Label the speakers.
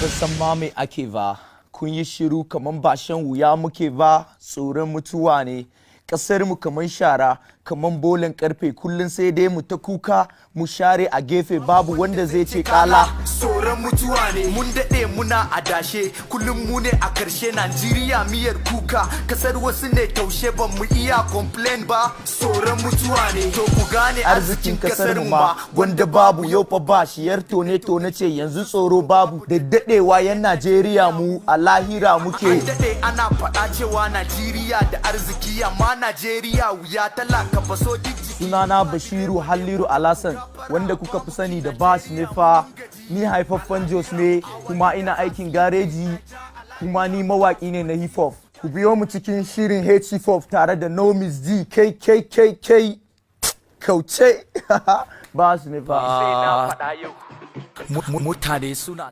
Speaker 1: Ban san ma me ake ba. Kun yi shiru kaman ba shan wuya muke ba, tsoron mutuwa ne. Kasar mu kaman shara, kaman bolan karfe, kullum sai dai mu ta kuka, mu share a gefe, babu wanda zai ce kala.
Speaker 2: Tsoron mutuwa ne. Mun daɗe muna adashe, kullum mu ne a karshe. Najeriya miyar kuka, kasar wasu ne taushe. Ban mu iya complain ba, tsoron mutuwa ne. To ku gane,
Speaker 1: arzikin kasar mu ma gwanda babu. Yau fa ba shiyar tone tone ce, yanzu tsoro babu da dadewa. Yan Najeriya, mu a lahira muke.
Speaker 2: An daɗe ana faɗa cewa Najeriya da arziki, amma Najeriya wuya, talaka faso duk jiki.
Speaker 1: Sunana Bashiru Halliru Alasan, wanda kuka fi sani da Bash ne fa. Ni haifaffen Jos ne, kuma ina aikin gareji, kuma ni mawaki ne na hip hop. Ku biyo mu cikin shirin H Hop tare da Nomis D K K K K Kauce. Bash ne fa.
Speaker 2: Sai na faɗa yau. Mutane suna